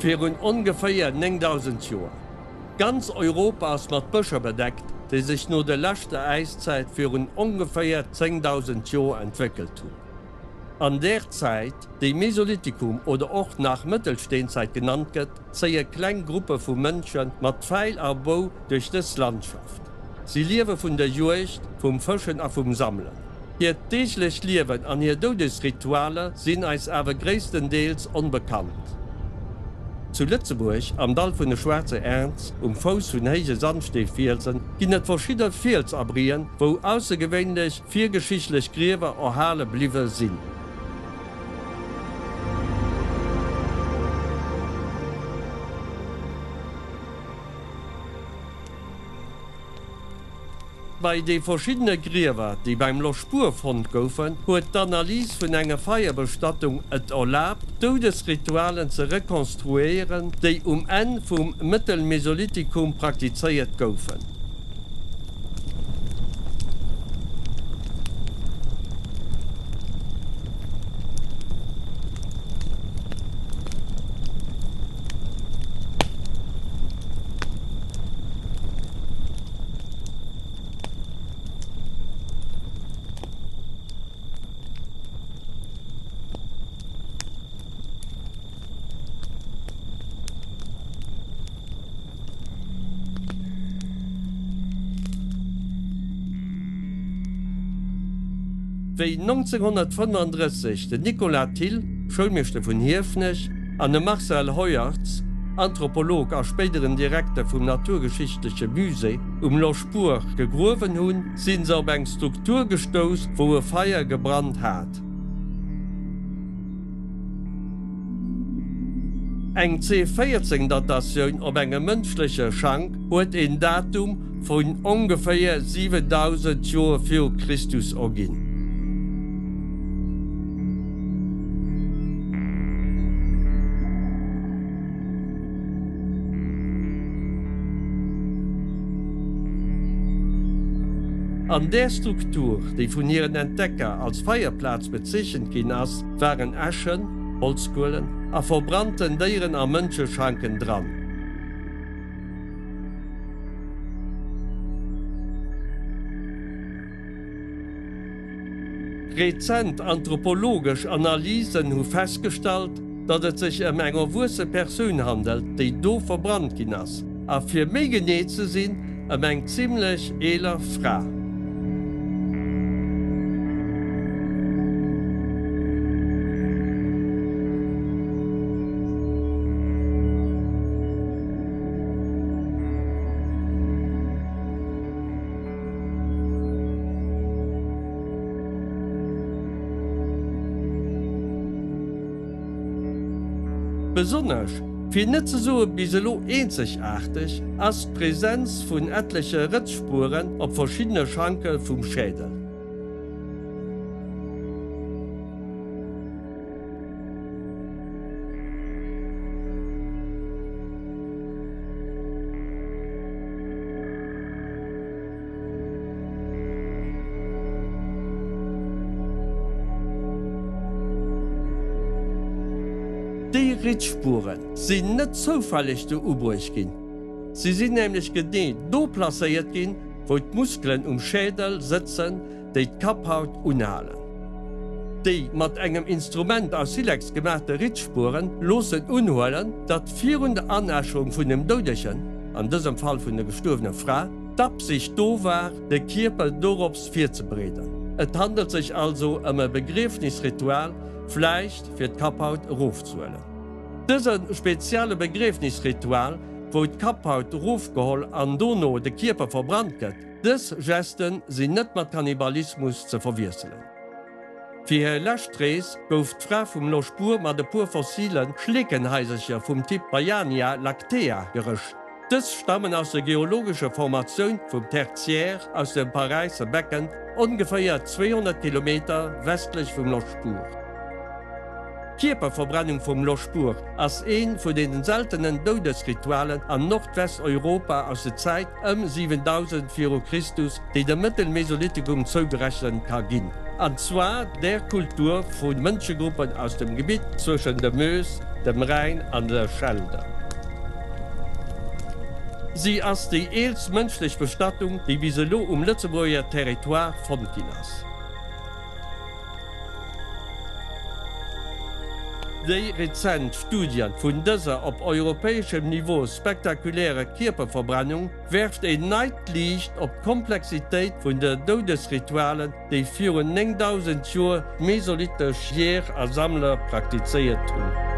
Virun ongeféier 9.000 Joer. Ganz Europa ass mat Bëscher bedeckt, déi sech no der leschter Äiszäit virun ongeféier 10.000 Joer entwéckelt hunn. An där Zäit, déi Mesolithikum oder och nach Mëttelsteenzäit genannt gëtt, zéie kleng Gruppe vu Mënsche mat Pfäil a Bou duerch dës Landschaft. Si liewe vun der Juegd, vum Fëschen a vum Sammelen. Hiert deeglecht Liewen an hir Doudesritualer sinn eis awer gréisstendeels onbekannt. Zu Lëtzebuerg, am Dall vun de Schwaarze Ernz, um Fouss vun héije Sandsteefielsen, ginn et verschidde Fielsabrien, wou aussergewéinlech virgeschichtlech Griewer erhale bliwwe sinn. Bei de verschiddene Griewer, déi beim Loschbuer fonnt goufen, huet d'Analys vun enger Feierbestattung et erlaabt, Doudesritualen ze rekonstruéieren, déi um Enn vum Mëttelmesolithikum praktizéiert goufen. Wéi 1935 den Nicolas Thill, Schoulmeeschter vun Hiefenech, an de Marcel Heuertz, Anthropolog a spéideren Direkter vum Naturgeschichtleche Musée, um Loschbuer gegruewen hunn, si se op eng Struktur gestouss, wou e Feier gebrannt hat. Eng C14-Datatioun op engem mënschleche Schank huet een Datum vun ongeféier 7000 Joer viru Christus erginn. An där Struktur, déi vun hiren Entdecker als Feierplaz bezeechent ginn ass, waren Äschen, Holzkuelen a verbrannten Déieren a Mënscheschanken dran. Rezent anthropologesch Analysen hu festgestallt, datt et sech ëm eng erwuesse Persoun handelt, déi do verbrannt ginn ass, a fir méi genee ze sinn, ëm eng zimmlech eeler Fra. Besonnesch, fir net ze soe bis elo eenzegaarteg, ass d'Presenz vun etleche Rëtzspueren op verschiddene Schanke vum Schädel. Déi Ritzspuere sinn net zoufälleg do ubruecht ginn. Si sinn nämlech genee do placéiert ginn, wou d'Muskelen um Schädel sëtzen, déi d'Kapphaut unhalen. Déi mat engem Instrument aus Silex gemaachte Ritzspuere loossen unhuelen, datt virun der Anäscherung vun dem Doudegen, an dësem Fall vun der gestuerwener Fra, d'Absicht do war, de Kierper dorops virzebereeden. Et handelt sech also ëm e Begriefnisritual, vläicht fir d'Kapphaut erofzehuelen. Dëse spezielle Begriefnisritual, wou d'Kapphaut erofgeholl an dono de Kierper verbrannt gëtt, Dës Gesten sinn net mat Kannibalismus ze verwiesselen. Fir hir lescht Rees gouf d'Fra vum Loschbuer mat e puer fossile Schleekenhaisercher vum Typ Bayania lactea gerëscht. Dës stammen aus der geologescher Formatioun vum Tertiär aus dem Paräisser Becken, ongeféier 200 Kilometer westlech vum Loschbuer. D'Kierperverbrennung vum Loschbuer ass ee vun den seltenen Doudesritualen an Nordwesteuropa aus der Zäit ëm 7000 viru Christus, déi dem Mëttelmesolithikum zougerechent ka ginn, an zwar der Kultur vu Mënschegruppen aus dem Gebitt zwëschen der Meuse. dem Rhäin an der Schelde. Si ass déi eelst mënschlech Bestattung, déi bis elo um Lëtzebuerger Territoire fonnt ginn ass. Déi rezent Studie vun dëser op europäeschem Niveau spektakuläre Kierperverbrennung werft een neit Liicht op d'Komplexitéit vun de Doudesritualen, déi virun 9.000 Joer d'mesolithersch Jeeër a Sammler praktizéiert hunn.